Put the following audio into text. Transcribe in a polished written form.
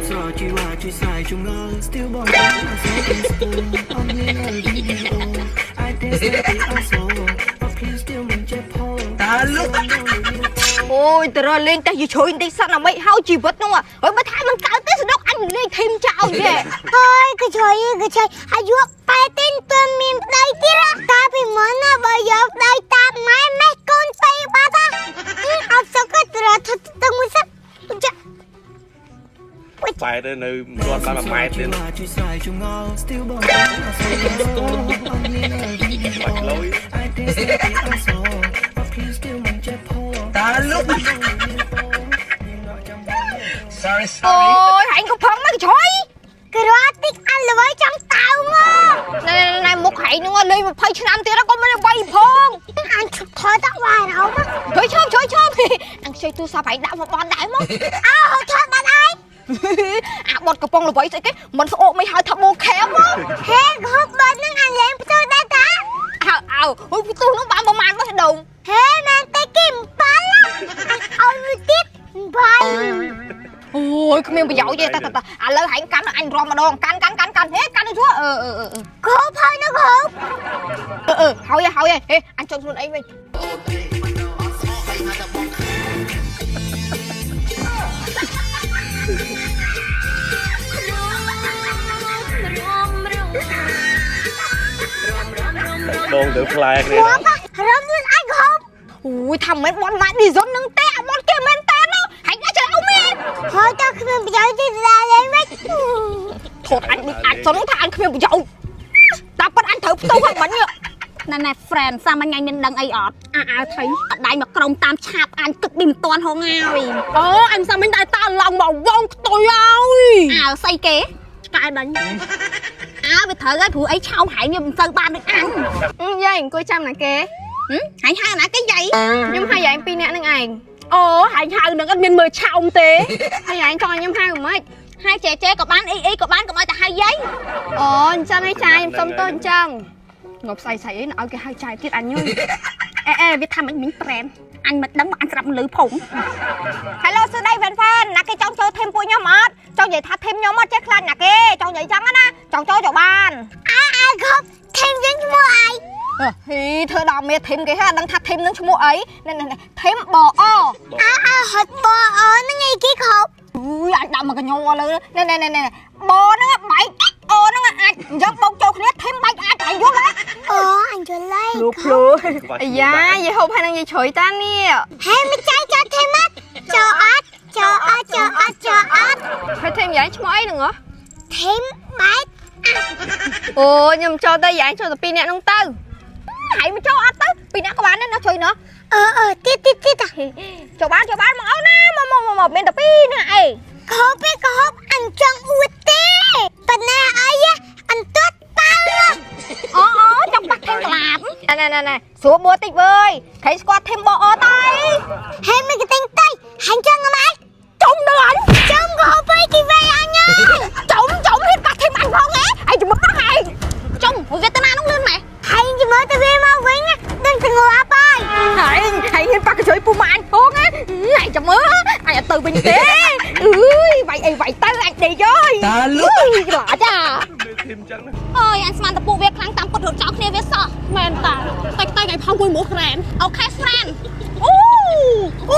ស្រជីវ៉ាជួយស្រាយចម្ងល់ Still បងអត់សូវស្ពូអត់មានវីដេអូ I dance like also but please still មិនចេះផល តើលុក អូយទៅរកលេងតែយជ្រុយបន្តិចសិនដើម្បីហើយជីវិតនោះហើយបើថាមិនកើតទេសនុកអញលេងធីមចោលយេ ហើយក៏ជួយក៏ជួយអាយុប៉ែទិញទើមានប្តីទៀតតាពីមុនណាបើយកប្តីតាមម៉ែម៉េះកូនទៅបាត់អត់សុខទៅទៅមួយសិនចា បែរទៅនៅមិនទាន់បាន1ម៉ែត្រទៀត ជួយស្រាយចម្ងល់ Still បងអត់សូវអត់មានវីដេ បាច់ អូ លុយ I dance like also but please still មិនចេះផល តើលុក Sorry អូ sorry យហែងក៏ផឹងមកជ្រុយ ក្រតិចអត់ល្វីចង់តៅមក ណែណែមុខហែងនោះលេង20ឆ្នាំទៀតក៏មិនវាយផង អញឈប់ថយតវាយរោម ជួយឈប់ជួយឈប់អញខ្ចីទូរស័ព្ទហែងដាក់មកបនដែរមក អើថយបាត់ហើយ អាបត់កំប៉ុងល្បីស្អីគេមិនស្អកមិនហៅថាបូខែម ហេហូបបាត់នឹងអញលេងផ្ទុយដែរតា អើអើហុយទូនោះបានប្រហែលបេះដូង ហេមែនតែគេមិនប៉ាល់អញឲ្យមួយទៀតបាយ អូយគ្មានប្រយោជន៍ទេតាតាឥឡូវហែងកាន់អញរំម្ដងកាន់កាន់កាន់កាន់ហេកាន់ទៅជួអឺអឺអឺ គោហើយនៅគោ អឺអឺហើយហើយហេអញចង់ខ្លួនអីវិញ ដងទៅផ្លែគ្នា រំរំលឿនអញគោ អូយថាមិនបនម៉ាឌីសុននឹងទេអាបនគេមែនតើណហែងអាចឲ្យមែន ហើយតើគ្មានប្រយោជន៍ទេឡាលេងវិញ ថតអញដូចអាចសុនថាអញគ្មានប្រយោជន៍តែប៉ិតអញត្រូវផ្ទុះហ្នឹងមិញ ណែណែ friend សាមញ្ញថ្ងៃមានដឹងអីអត់ អាអាថៃ អត់ដៃមកក្រុមតាមឆាបអញគឹកពីមិនតាន់ហងហើយ អូអញសាមិញតែតាឡងមកវងខ្ទុយហើយ អើស្អីគេ ឆ្កែដេញ អើវាត្រូវហើយព្រោះអីឆោមហែងវាមិនសូវបានដូចអញ យាយអង្គុយចាំណាគេ ហែងហៅណាគេយាយ ខ្ញុំហៅយាយពីរនាក់នឹងឯង អូហែងហៅនឹងអត់មានមើលឆោមទេ ហើយយាយចង់ឲ្យខ្ញុំហៅមិន ហៅចេចេក៏បានអីអីក៏បានកុំឲ្យតែហៅយាយ អូអញ្ចឹងឯងចាយខ្ញុំសុំទោសអញ្ចឹងងប់ស្អីស្អីអីឲ្យគេហៅចាយទៀតអញញយ អេអេវាថាមិនមិញ friend អញមិនដឹងមកអញស្រាប់លឺភង Hello សួស្តីហ្វេនហ្វេនណាគេចង់ចូល team ពួកខ្ញុំអត់ចង់និយាយថា team ខ្ញុំអត់ចេះខ្លាចណាគេចង់និយាយចឹងណាចង់ចូលចូលបាន អើអើគោធីមយើងឈ្មោះអី ហ៊ីធ្វើដល់មេ team គេហ่าដឹងថា team នឹងឈ្មោះអីណែណែ team បអ អើអើហត់បអនឹងអីគេគោ អឺអញដាក់មកកញោលើណែណែណែណែបហ្នឹងបែកអូហ្នឹងអាចអញ្ចឹងបោកចូលគ្នា team បែកអាចឲ្យយល់ហ៎ អូអញយល់ហើយ ភ្លូភ្លូ អាយ៉ាយាយហូបហើយនឹងយាយជ្រុយតានេះ ហេមិនចៃចោធីមអត់ចោអត់ចោអត់ចោអត់ចោអត់ ហើយធីមយាយឈ្មោះអីហ្នឹងហ៎ ធីមបែក អូខ្ញុំចូលទៅយាយចូលទៅពីរនាក់ហ្នឹងទៅ ហើយមកចូលអត់ទៅពីអ្នកក៏បានដែរណាជួយណោះ អឺអឺទៀតទៀតទៀត ចូលបានចូលបានមកអូនណាមកមកមកមានតែពីរណាអី គោពេលគោអញចង់អួតទេប៉ុន្តែអីអន្ទាត់ប៉ៅ អូអូចង់បាក់ថេមក្លាប ណែណែណែស្រួលបួតិចវើយខៃស្គាល់ធីមបអតៃ ហេមិនកតែងតៃហាញ់ចង់អម ចុំដល់អញ ចង់គោពេលគេវៃអញហើយ ចុំចុំហ៊ានប៉ះធីមអញផងហ៎ឯងជំរឿហែង ចុំវេទនានោះលឿនម៉េះ ហាញ់មើលទៅវាមកវិញដឹងទៅងាប់ហើយ ហែងហែងហ៊ានប៉ះកញ្ចុយពូម៉ាអញផងហ៎ឯងចាំមើលអញអត់ទៅវិញទេអើយវាយអីវាយទៅអញដេកហើយ តើលុក ខ្លាចចា មេធីមចឹងណា អើយអញស្មានតពួកវាខ្លាំងតាមពុតរត់ចោលគ្នាវាសោះ មែនតាតែតែថ្ងៃផោមួយមក friend អូខេ friend អូអូ